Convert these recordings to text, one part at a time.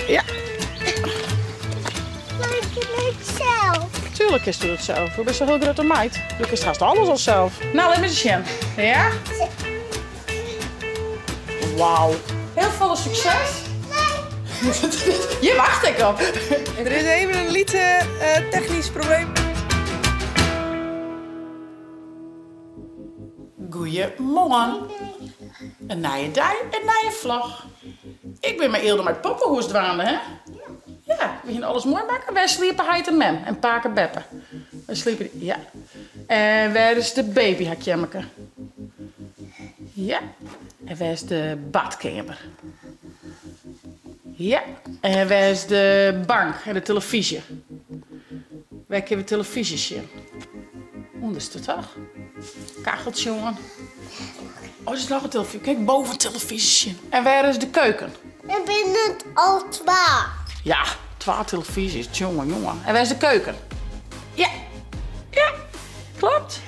Ja. Maar ik kan het zelf. Tuurlijk kinst do dat sels. Do bist in hiel grutte meid. Do kinst hast alles al sels. No, lit my ris sjen. Ja? Wauw. Hiel folle sukses. Hjir wacht ik op. Der is even in lyts technysk probleem. Goeiemoarn. In nije dei, in nije vlog. Ik bin mei Yldo mei it poppehûs dwaande, hè? Ja, we hiene alles moai makke. Wêr sliepe heit en mem en pake beppe? Wêr sliepe dy? Ja. En wêr is de babyhakkeammerke? Ja. En wêr is de badkeamer? Ja. En wêr is de bank en de telefyzje? Wêr kinne we telefyzje sjen? Ûnderste toch? Kacheltsje oan. Oh, der is noch in telefyzje. Kin ik boven telefyzje sjen? En wêr is de keuken? Der binne al twa. Ja, twa telefyzjes. Jonge, jonge. En wêr is de keuken? Ja, ja, kloppet.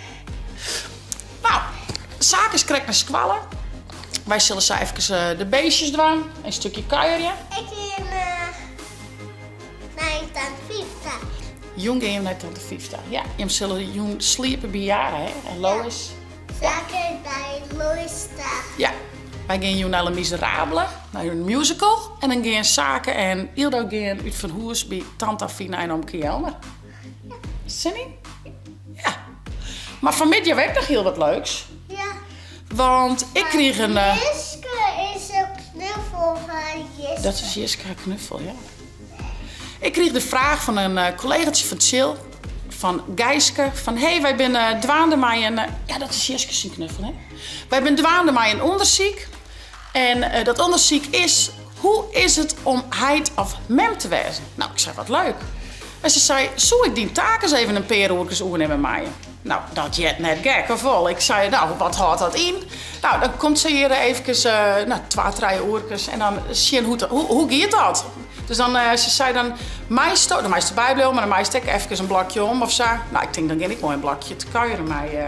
No, Sake is krekt nei skoalle. Wy sille sa efkes de beestjes dwaan. In stikje kuierje. Ik gean nei tante Fief ta. Jûn gean jim nei tante Fief ta. Ja, jim sille jûn sliepe by Jara hè? En Lois. Sake by Lois ta. Ja, wy gean jûn nei Les Misérables, nei hun musical. En dan gean Sake en Yldo gean út fan hûs by tante Afina en omke Jelmer. Ja. Sin yn? Ja. Mar fanmiddei ha we ek noch hiel wat leuks. Ja. Want ik krige in. Jiske is in knuffel fan Jiske. Dat is Jiske har knuffel, ja. Ik krige de fraach fan in kollegatsje fan Tsjil, fan Geiske, fan hey, wy binne dwaande mei in. Ja, dat is Jiske syn knuffel, hè. Wy binne dwaande mei in ûndersyk. En dat ûndersyk is, hoe is it om heit of mem te wêzen? No, ik sei, wat leuk. En se sei, soe ik dyn taak ris even in pear oerkes oernimme meie? No, dat heart net gek, of wol? Ik sei, no, wat hâldt dat yn? No, dan komt se hjir eefkes, no, twa, trije oerkes en dan sjen hoe't, hoe, hoe giet dat? Dus dan, se sei dan, meisto, dan meist derby bliuwe, mar dan meist ek efkes in blokje om of sa. No, ik tink, dan gean ik moai in blokje te kuieren mei,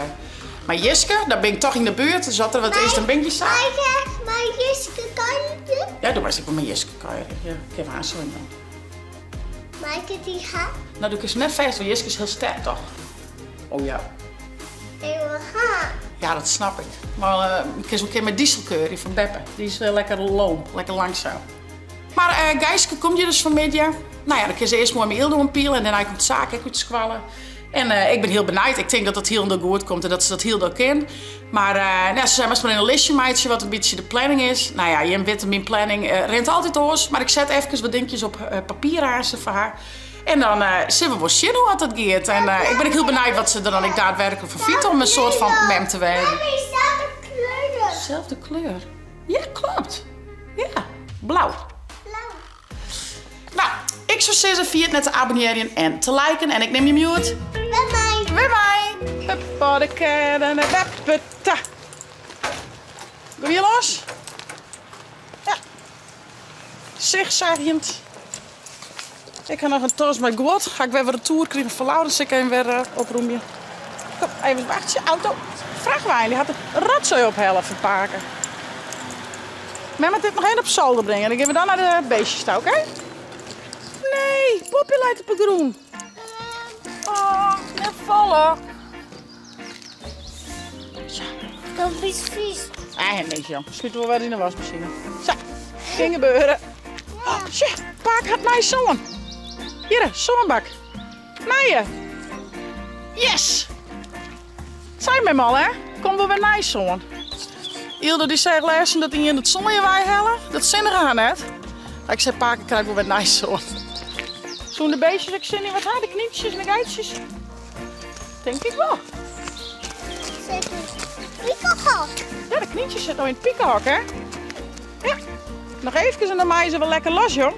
mei Jiske. Dan bin ik toch yn de buert, dus as der wat is, dan bin ik hjir sa. Mei ik mei Jiske kuierje? Ja, do meist ek wol mei Jiske kuierje. Ja, kinne we aansluiten dan. Mei ik dy ha? No, do kinst net fêst, want Jiske is hiel sterk, toch? Oh ja. Ik wol ha. Ja, dat snap ik. Mar uh, kinst wol in kear mei Diesel kuierje fan Beppe. Dy is lekker loom, lekker langzaam. Mar uh, Geiske komt hjir dus fanmiddei. No ja, dan kin se earst moai mei Yldo ompiele en dêrnei komt Sake ek út skoalle. En uh, ik bin hiel benijd. Ik tink dat dat hielendal goed komt en dat se dat hielendal kin. Mar uh, no, se sei, moatst mar in listje meitsje wat in bytsje de planning is. No ja, jim witte, myn planning uh, rint altyd oars. Mar ik set efkes wat dinkjes op uh, papier aanst foar har. En dan uh, sille we wol sjen hoe dat giet. En uh, ik bin ek hiel benijd wat se der dan ek daadwerklik fan fynt om in soart fan mem te wêzen. Deselde kleur. Deselde kleur. Ja, kloppet. Ja, blau. Blau. No, ik soe sizze, ferjit net te abonnearjen en te liken. En ik nim jim hjoed. By my. By my. Huppa de kern en beppe ta. Gean je los? Ja. Zigzagjend. Ik ha noch in tas mei guod. Ha ik wer wat retoer krigen fan Laurens. Sil ik even wer eh, opromje. Kom, even wachtsje. Auto. Frachtwein, dy hat de rotzooi ophelle fan pake. Mem moat dit noch even op zolder bringe. Dan gean we dan nei de beestjes ta, oké? Nee, Poppy leit op de grûn. Oh, net falle. Zo. Dat is vies. Ah, niks jong. Smyt wol wer yn de wasmasine. Sa, kin gebeure. Oh, sjoch, pake hat nije sân. Hjir, sânbak. Nije. Yes! Sei mem al, hè? Komt wol wer nij sân. Yldo dy seach lêsten dat ien it sân hjir weihelle. Dat sinnige har net. Ik sei, pake krijt wol wer nij sân. Soene de beestjes ek sin yn wat ha, de knyntsjes en de geitsjes? Tink ik wol. Sit in pikehok. Ja, de knyntsjes sitte no yn it pikehok, hè? Ja. Noch eefkes en dan meie se wol lekker los, jong.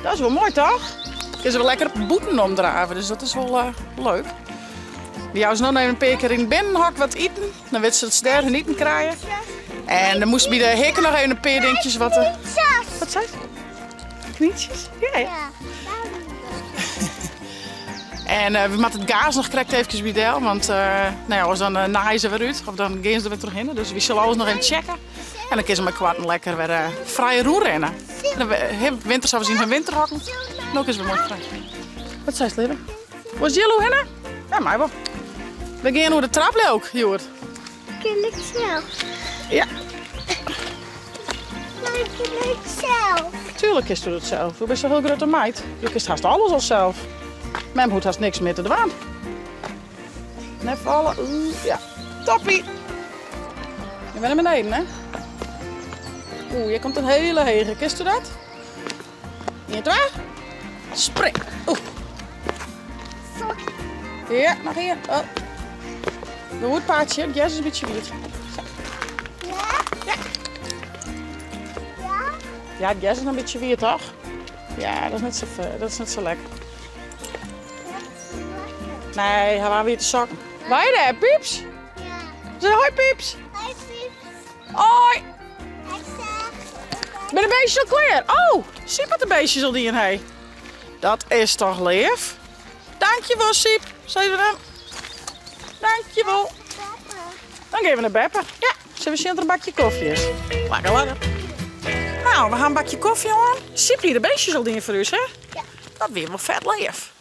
Dat is wol moai, toch? Kinne se wol lekker bûten omdrave, dus dat is wol uh, leuk. We jouwe se no even in pear kear yn it binnenhok wat iten. Dan witte se dat se dêr hun iten krije. En dan moast by de hikken noch even in pear dinkjes wat... Uh, wat sei Knyntsjes? Ja, ja. En uh, we moatte it gaas noch krekt eefkes by del, want uh, no ja, oars dan uh, naaie se wer út of dan gean se der wer trochhinne. Dus we sille alles noch even checke. En dan kin se mei koarten lekker wer eh, frij rûnrinne. En winters hawwe se yn har winterhokken. No kin se wer moai frij. Wat seist, leave? Wolst hjir hinne? Ja, mei wol. We gean oer de trap, leuk, hjoed. Kin ik sels? Ja. Maar kin ik sels? Tuurlijk kinst do dat sels. Do bist in hiel grutte meid. Do kinst hast alles al sels. Mem hoecht hast niks mear te dwaan. Net falle. Oeh, ja. Toppie. Je bent naar beneden, hè? Oeh, hier komt een hele hege. Kinst do dat? 1, 2. Spring. Oeh. Ja, noch ien. Oh. Goed paadje, het gers is in bytsje wiet. Ja? Ja. Ja? Ja, it gers is in bytsje wiet, toch? Ja, dat is net sa, dat is net sa lekker. Nee, hy hat wiete sokken. Wy dêr, Pieps? Ja. Sis hoi, Pieps. Hoi, Pieps. Hoi. Binne de beestjes al klear? Oh, Siep hat de beestjes al dien, hé. Dat is toch leaf? Dankjewol, Siep. Sis we dan. Dankjewol. Dan gean we nei beppe. Ja, sille we sjen oft der in bakje kofje is. Lekker, lekker. Nou, we ha in bakje kofje hân. Siep hie de beestjes al dien foar ús, hè? Ja. Dat wie wol fet leaf.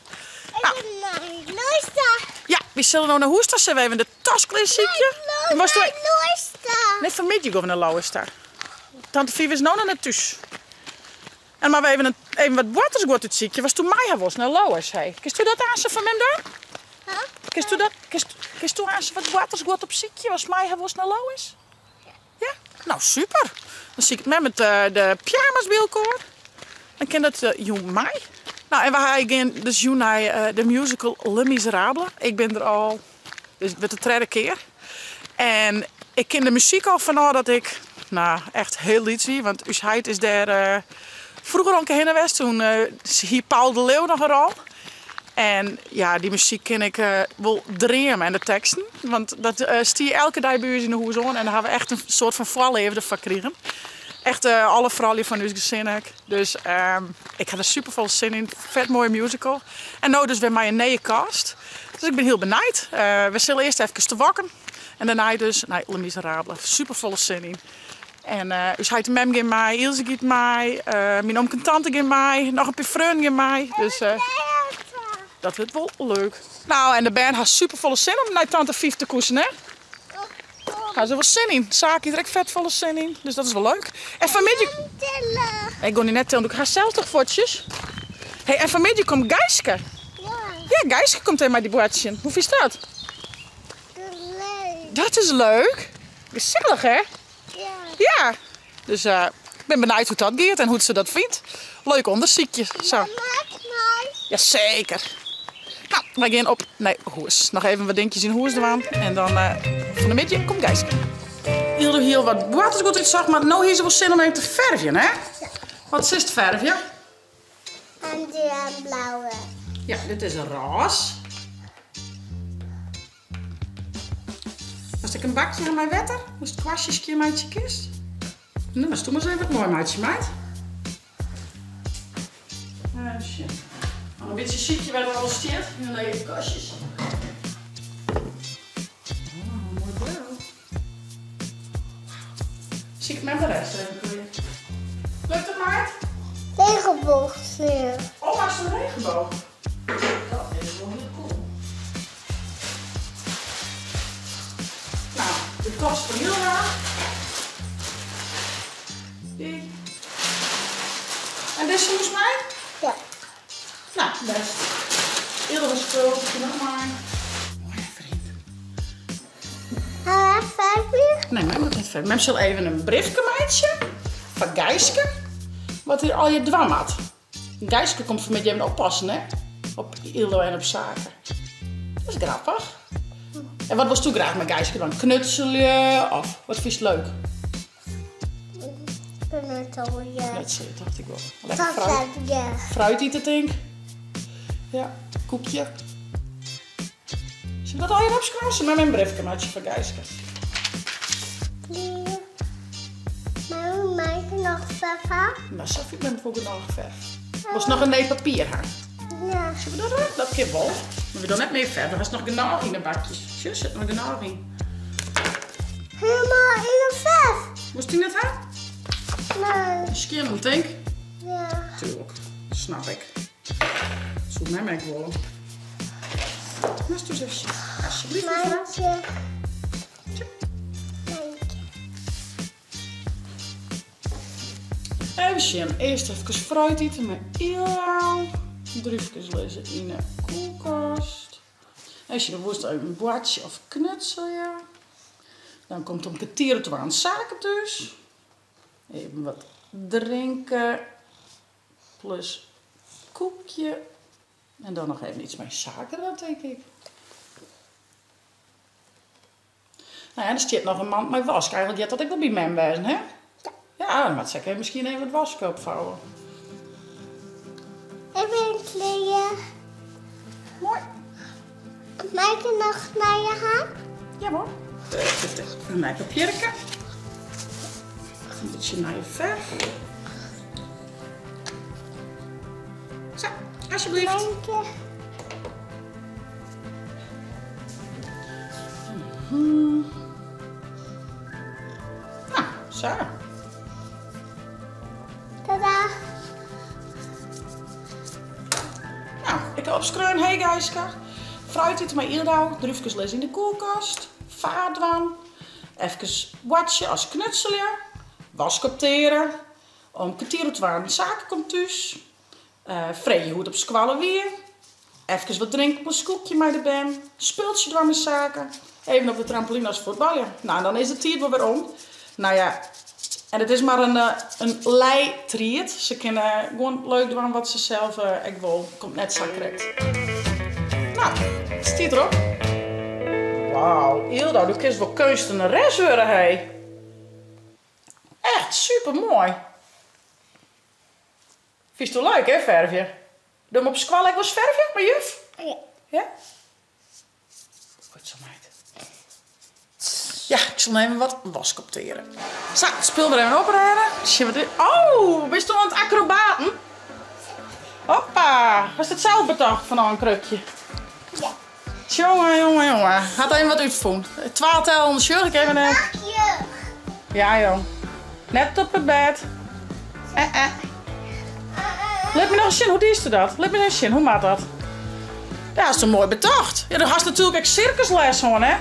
Nou. Ik nei hûs ta. Ja, wy sille no nei hûs ta. Sille we even de tas klear sykje? Nee, nei Lois ta. Nee, fanmiddei gean we nei Lois ta. Tante Fief is no noch net thús. En moatte we even, in, even wat boartersguod útsykje. Watsto mei ha wolst nei Lois, hé. Kinst do dat aanst foar mem dwaan? Huh? Kinst do dat, kinst, kinst do aanst wat boartersguod opsykje watst mei ha wolst nei Lois? Ja? Nou, super. Dan siket mem it, eh, de pyjama's by elkoar. Dan kin dat eh, jûn mei. Nou, en we gean dus jûn nei eh, de musical Les Misérables. Ik bin der al, dus it wurdt de tredde kear. En ik kin de muzyk al fanôf dat ik, nou, echt hiel lyts wie. Want ús heit is dêr eh, froeger al in kear hinne west. Toen eh, hie Paul de Leeuw noch in rol. En ja, dy muzyk kin ik wol dreame en de teksten. Want dat stie elke dei by ús yn 'e hûs oan en dêr ha we echt in soart fan foarleafde foar krigen. Echt alle froulju fan ús gesin ek. Dus ik ha der super folle sin yn. Fet moaie musical. En no dus wer mei in nije cast. Dus ik bin hiel benijd. We sille earst efkes te wokken en dêrnei dus nei Les Misérables. Super folle sin yn. En ús heit en mem gean mei, Ilse giet mei, myn omke en tante gean mei, noch in pear freonen gean mei. Dus dat wurdt wol leuk. Nou, en de bern ha super folle sin om nei tante Fief te koesen, hè? Ha se wol sin yn. Saak hie der ek fet folle sin yn, dus dat is wol leuk. En fanmiddei... Ik gean dy net tillen, ik ha sels toch fuotsjes? Hey, en fanmiddei komt Geiske. Ja. Ja, Geiske komt even mei dy boartsjen. Hoe fynst dat? Dat is leuk. Dat is leuk. Gesellich, hè? Ja. Ja. Dus eh, ik bin benijd hoe't dat giet en hoe't se dat fynt. Leuk ûndersykje. Sa. Maak mei. Jaseker. Nou, wy gean op nei hûs. Noch even wat dinkjes yn hûs dwaan en dan eh, fan 'e middei komt Geiske. Hilde hie wat boartersguod útsocht, mar no hie se wol sin om even te fervjen, hè? Ja. Wat silst fervje? En die blauwe. Ja, dit is rôs. Moatst ek in bakje ha mei wetter? Moatst kwastjes skjinmeitsje kinst? No, moatst do mar ris even wat moai meitsje, meid. Even sjen. Noch in bytsje sykje wêr't it alles stiet yn de lege kastjes. Oh, moai blau. Siket mem de rest even klear. Lukt it, meid? Regenboogkleur. Oh, maakst in regenboog? Dat is wol hiel cool. Nou, de tas fan Hilda. Die. En dizze moest mei? Ja. Nou, best. Hilda spul, noch mei. Moai, vriend. Ha ferve? Nee, mem moat net ferve. Mem sil even in briefke meitsje foar Geiske, wat er allegear dwaan moat. Geiske komt fanmiddei even oppassen, hè? Op Ildo en op Sake. Dat is grappich. En wat wolsto graach mei Geiske dwaan? Knutselje of wat fynst leuk? Knutselje. Knutselje, tocht ik wol. Lekker fruit. Fruit ite, tink. Ja, koekje. Sille we dat allegear opskriuwe? Sil mem in briefke meitsje foar Geiske. Mem, mei ik noch ferf ha? No, sa fynt mem wol genôch ferf. Wolst noch in nij papier ha? Ja. Sille we dat dwaan? Dat kin wol. Mar we dogge net mear ferf. Der hast noch genôch yn de bakjes. Sjoch, sit noch genôch yn. Helemaal yn de ferf. Moast dy net ha? Nee. Skjin, tink? Ja. Tuurlijk, snap ik. Soe mem ek wolle. Moatst dus even sjen. Alsjeblieft, mevrouw. Mandje. Even sjen, earst efkes fruit ite mei Ylao. Drúfkes lizze yn 'e koelkast. Even sjen, dan woest even boartsje of knutselje. Dan komt om kertier oer twaen Sake thús. Even wat drinke plus koekje. En dan noch even iets mei Sake dwaan, tink ik. Nou ja, der stiet noch in mand mei wask. Eigenlik heart dat ek wol by mem wêzen, hè? Ja. Ja, dan moat se ek even miskien even wat wask opfouwe. Ik bin klear. Moai. Mei ik noch nije ha? Ja hoor. In nij papierke. Een bytsje nije ferf. Sa, alsjeblieft. Dank je. Nou, sa. Tada. Nou, ik ha opskreaun, hey Geiske. Fruit ite mei Yldo, drúfkes lizze yn de koelkast, faar dwaan, efkes boartsje as knutselje, wask opteare, om kertier oer twaen Sake komt thús, Freegje hoe't it op skoalle wie. Efkes wat drinke plus koekje mei de bern. Spultsje dwaan mei Sake. Even op de trampoline as fuotbalje. Nou, en dan is de tiid wol wer om. Nou ja, en it is mar in leitried. Se kinne gewoan leuk dwaan wat se sels ek wol. Komt net sa krekt. Nou, it stiet derop. Wauw, Yldo, do kinst wol keunstenares wurde, hé. Echt supermoai. Fynsto leuk hè, fervje? Doe op skoalle ek wolris fervje mei juf? Ja. Ja? Goed zo meid. Ja, ik sil even wat wask opteare. Sa, it spul wer even oprêde. Sjen wat dit. Oh, bist oan it akrobaten? Hoppa, hast it sels betocht fan in krukje? Ja. Jonge, jonge, jonge. Hat even wat útfûn. Twa tellen sjoch ik even net. Ja, jong. Net op it bêd. Eh, eh. Lit my noch eens sjen, hoe diest dat? Lit my eens sjen, hoe moat dat? Ja, hast in moai betocht. Ja, do hast natuerlik ek sirkusles hân, hè?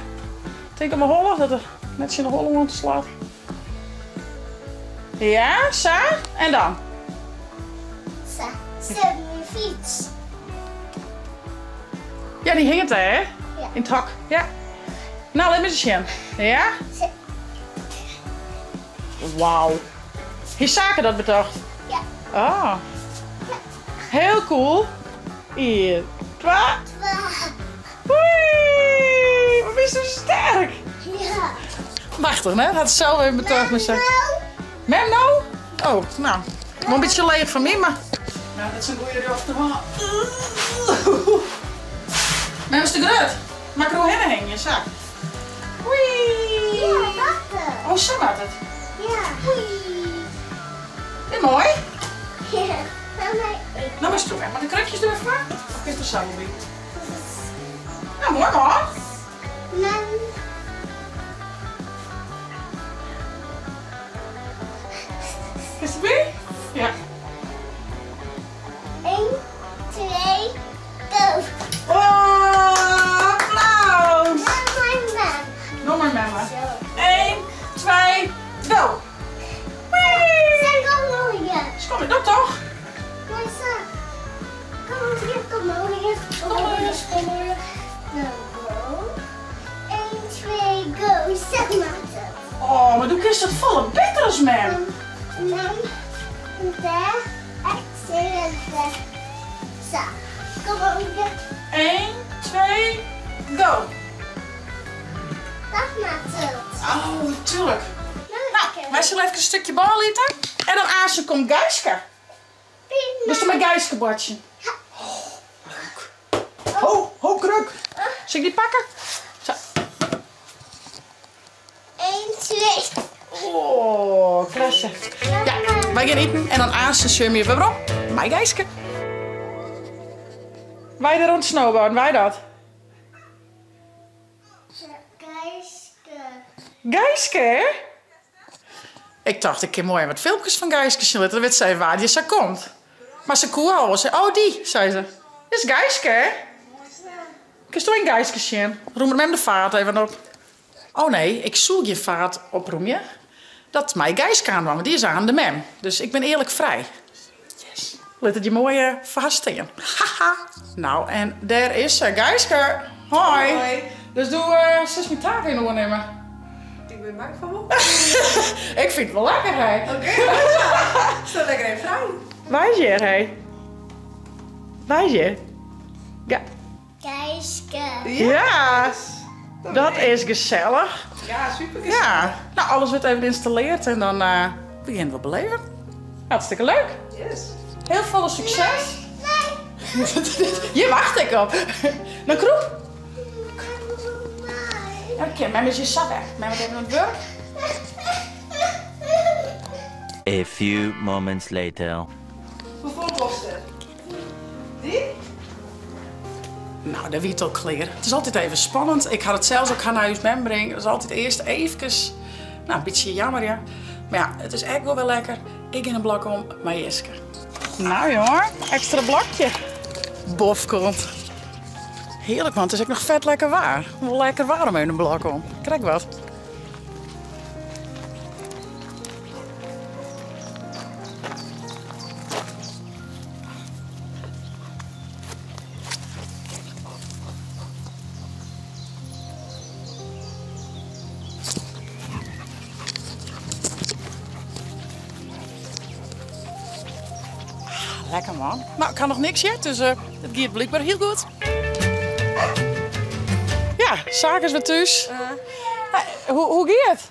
Tink om 'e holle, dat er net tsjin de holle oan slacht. Ja, sa. En dan? Sa, sit myn fyts. Ja, dy hinget dêr, hè? Ja. Yn it hok, ja. Nou, lit my ris sjen. Ja? Wauw. Hie Sake dat betocht? Ja. Oh. Ja. Hiel cool. Ien, twa. Twa. Oei, wat bist do sterk. Ja. Machtich, hè? Hat sels even betocht. Mem no? Mem no? Oh, nou. Wol in bytsje leech foar my, mar... Nou, dat is in goede rjochter, man. Mem is te grut. Moat ik deroerhinne hingje, sa. Oei. Ja, dat het. Oh, sa moat it. Ja. Oei. Is moai? Ja, dan mei ik. No moatst do wer. Moat de krukjes der wer foar? Of kinst der sa wol by? Nou, moai man. Mem. Kinst derby? Ja. 1, 2, go. Oh, applaus. No mei mem. No mei memme. 1, 2, go. Kom dat toch? Kom hier, kom hier, kom hier, kom hier. Nou, go. 1, 2, go. Zeg maar het. Oh, mar do kinst it folle better as mem. Mem, dêr, ek, sa. Kom hier. 1, 2, go. Dat moat it. Oh, tuurlijk. Nou, wy sille efkes in stikje bôle ite. En dan aansen komt Geiske. Wolst mei Geiske boartsjen? Ja. Oh, leuk. Ho, ho, kruk. Sil ik dy pakke? Sa. 1, 2. Oh, klasse. Ja, wy gean iten en dan aansen sjogge we werom mei Geiske. Wy der oan it snowboarden, wy dat? Geiske. Geiske, hè? Ik tocht, ik kin moai even wat filmkes fan Geiske sjen litte, dan wit se even wa't hjir sa komt. Mar se koe al wol, sei, oh dy, sei se. Dit is Geiske, hè? Kinsto even Geiske sjen? Rûm mem de faat even op. Oh nee, ik soe gjin faat oprûmje. Dat mei Geiske aan dwaan, want dy is aan de mem. Dus ik bin earlik frij. Yes. Lit it je moai eh, foar har stean. Haha. Nou, en dêr is se. Geiske, hoi. Hoi. Dus do uh, silst myn taak even oernimme. Ik bin bang fan wol. Ik fyn it wol lekker, hè. Oké, Sta lekker even frij. Wa is hjir, hè? Wa is hjir? Ga Geiske. Ja, dat is gesellich. Ja, super gesellich. Ja, nou alles wurdt even ynstalleard en dan uh, begjinne we beleven. Hartstikke leuk. Yes. Heel folle sukses. Nee. Hjir wacht ik op. Dan krûp. Oké, mem is hjir sa wer. Mem moat even oan it wurk. A few moments later. Hoefolle kost it? Dy? Nou, dêr wie it al klear. It is altyd even spannend. Ik ha it sels ook nei ús mem bring. Dat is altyd earst eefkes, nou, in bytsje jammer, ja. Mar ja, it is ek wol wer lekker. Ik gean in blok om mei Jiske. Nou jonge, ekstra blokje. Bofkant. Hearlik man, it is ek noch fet lekker waar. Wol lekker waarm even in blok om. Krekt wat. Lekker man. Nou, ik ha noch niks heard, dus uh, it giet blykber hiel goed. Ja, Saak is wer thús. Hoe, hoe giet it?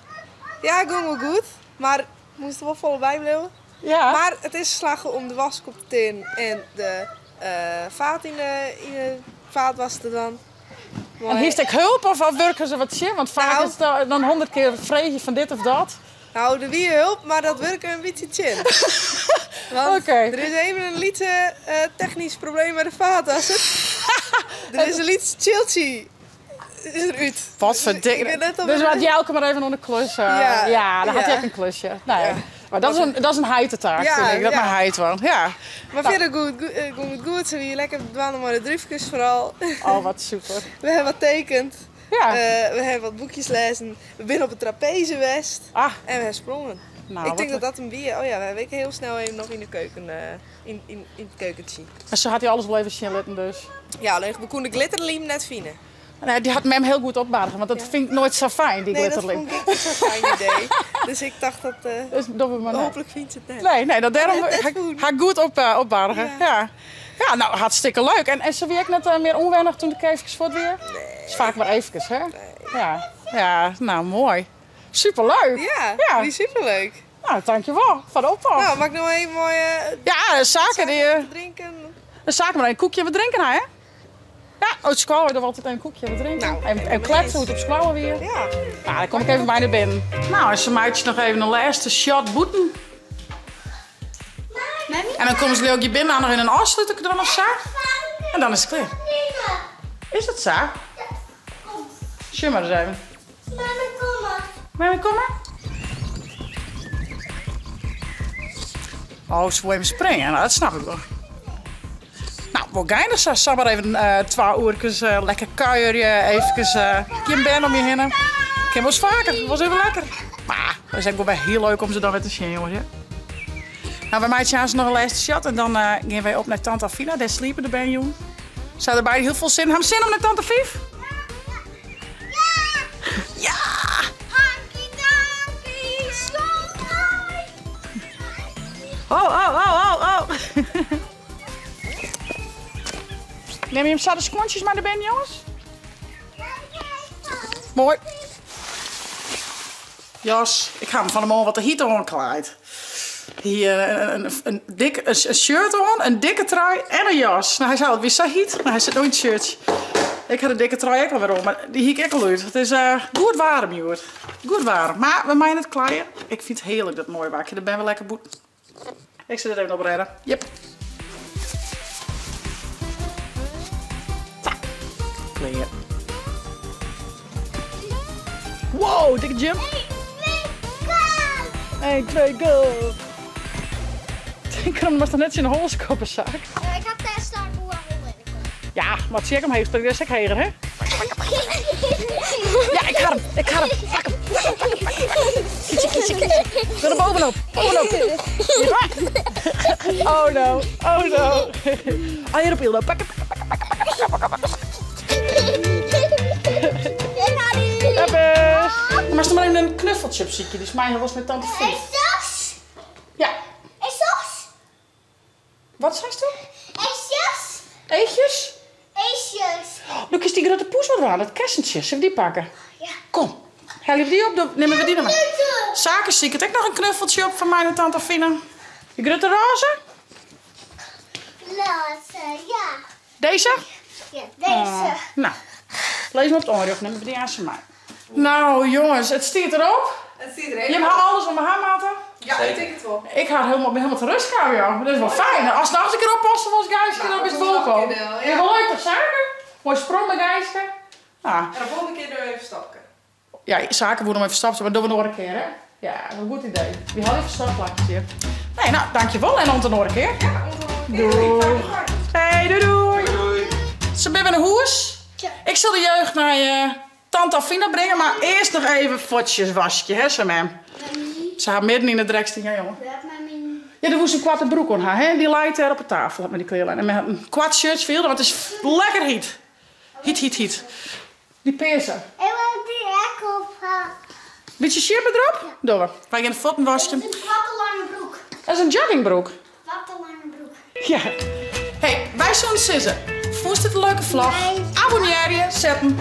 Ja, it gong wol goed, mar ik moast der wol folle by bliuwe. Ja. Mar it is slagge om de wask op te tearen en de faat yn de, yn de faatwas te dwaan. En hiest ek help of, of wurken se wat tsjin? Want faak Nou. is it dan 100 kear freegje fan dit of dat. Nou, der wie help, mar dat wurke in bytsje tsjin. Want Oké. der is even in lytse technysk probleem mei de faatwasser. Der is in lyts tsjiltsje is der út. Wat verdikke. Ik wit net of Dus het- wat Jelke mar even oan de klus. Ja, ja, dan hat hy ja. ek in klusje. Nee. Ja. Mar dat is in heitetaak, Ja, fyn ik. Dat ja. mei heit dwaan. Ja. Mar fierder goed, gong it goed. Se wie lekker dwaande mei de drúfkes foaral. Oh, wat super. We hawwe wat tekend. Ja. We hawwe wat boekjes lêzen. We binne op 'e trapeze west. Ah. En we hawwe sprongen. Nou, ik tink wat dat dat 'm wie. Oh ja, we hawwe ek hiel snel even noch yn de keuken, yn, yn, yn it keukentsje. En sa hat hy alles wol even sjen litten dus. Ja, allinnich we koene de glitterlym net fine. Nee, dy hat mem hiel goed opbarge, want dat fyn ik noait sa fijn, dy Nee, dat glitterlym. fûn ik ek net sa'n fijn idee. Dus ik tocht dat... Dus dogge we mar net. Hooplik fynt se it net. Nee, nee, dat dêrom Net ha ik fûn. ha ik goed op, opbarge. Ja. Ja. Ja, nou, hartstikke leuk. En se wie ek net mear ûnwennich doe't de keefkes fuort wie? Nee. Is faak mar eefkes, hè? Ja. Ja, nou, moai. Superleuk. Ja, Ja. wie superleuk. Nou, dankjewel foar de oppas. Nou, mag ik nog even mooi Ja, de saken die, te drinken? De saken maar een koekje en wat drinken, hè? Ja, op skoalle dogge we altyd in koekje en wat drinken. Nou, en helemaal kletsen eens. hoe it op skoalle wie. Ja. Nou, dan kom ik even bijna binnen. Nou, en ze maakt nog even een laatste shot boeten. En dan komen ze ook je binnen aan nog in een afsluiter dan of zo. En dan is het klaar. Is dat zo? Zie maar eens even. Mama, kom maar. Mama, kom maar. Oh, ze wil even springen. Nou, dat snap ik wel. Nou, wel geinig. Zo, zal maar even 2 uurtjes lekker kuieren. Even geen band om je heen. Ik heb wel eens vaker. Het was even lekker. Maar het is ook wel heel leuk om ze dan weer te zien, jongens. Ja? Nou, bij mij is nog een laatste shot. En dan gaan wij op naar Tante Afina. Daar sliepen de ben, Zou erbij heel veel zin hebben? Zin om naar Tante Vief? Ja! Ja! Hanky danky, schoonheid! Oh, oh, oh, oh, oh. Neem je hem zo de schoentjes maar erbij, jongens? Mooi. Jas, ik ga hem van de morgen wat de hiet aankleed. Hier een shirt aan, een dikke trui en een jas. Nou, hij zei altijd, wie zo hiet? Maar hij zit nooit in het shirt. Ik had een dikke trui ook alweer om, maar die hiek ik al uit. Het is goed warm, joh. Goed warm. Maar we mijnen het kleien. Ik vind het heerlijk dat mooie wakje. Daar ben we lekker boet. Ik zit het even op redden. Yep. Kleer. Wow, dikke jump. 1, 2, go! 1, 2, go! Tink erom, moatst noch net tsjin de holle skoppe, Saak. Ik ha test dat ik oer holle kom. Ja, mar as ik omheech spring, dan is ek heger, hè? Ja, ik ha him, ik ha him. Pak him, pak him, pak him, pak him. Kietsje, kietsje, kietsje. Ik wil er bovenop, bovenop. Oh no, oh no. Allegear op Ildo. Pak him, pak him, pak him, pak him, pak him, pak him. Moatst mar even in knuffeltsje opsykje, dy is my wolris mei tante Fief. Ja. Wat seisto? Eesjes. Eetjes? Eesjes. Do kinst dy grutte poes wol dwaan, dat kessentsje. Sille we dy pakke? Ja. Kom, helje we dy op, dan nimme we dy noch mei. Sake siket ek noch in knuffeltsje op foar my en tante Fina. Dy grutte rôze? Rôze, ja. Dizze? Ja, dizze. No, lis mar op it oanrjocht, nimme we dy aanst mei. No jonges, it stiet derop. It stiet der Jim ha alles wat we ha moatte. Ja, ik tink it wol. Ik ha helemaal, bin helemaal ta rêst kaam, joh. Dat is wol fijn. Ast noch ris in kear oppasse wolst, Geiske, dan bist wolkom. Is wol leuk toch, Sake? Moai sprong mei Geiske. En de volgende kear dogge we even stopke. Ja, Sake woe noch even ferstopte, mar dogge we in oare kear, hè? Ja, dat is in goed idee. Wy ha dy ferstopplakjes hjir. Nee, no, dankjewol en oant in oare kear. Ja, oant in oare kear. Doei. Hey, doei doei. Doei. Se binne wer nei hûs. Ik sil de jeugd nei tante Alfina bringe, mar earst noch even fuotsjes waskje, hè, sei mem. Se ha midden yn 'e drek stien, ja jonge. Ja, do woest in koarte broek oan ha, hè? Dy leit dêr op 'e tafel, hat mem dy klearlein. En mem hat in koart shirtsje foar, want it is lekker hyt. Hyt, hyt, hyt. Dy pearse. Ik wil dy ek op ha. Bytsje sjipper derop? Dogge we. Wy gean de fuotten waskjen. Dat is in koarte lange broek. Dat is in joggingbroek. Koarte lange broek. Ja. Hey, wy soene sizze, fûnst dit in leuke vlog? Abonnearje, set in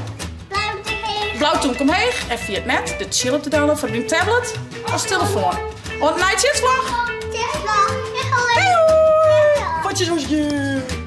blau tûmke omheech en ferjit net de Tsjil op te downloaden foar dyn tablet as telefoan. Oant de nije Tsjilsvlog! Tsjilsvlog! Doei! Fuotsjes waskje!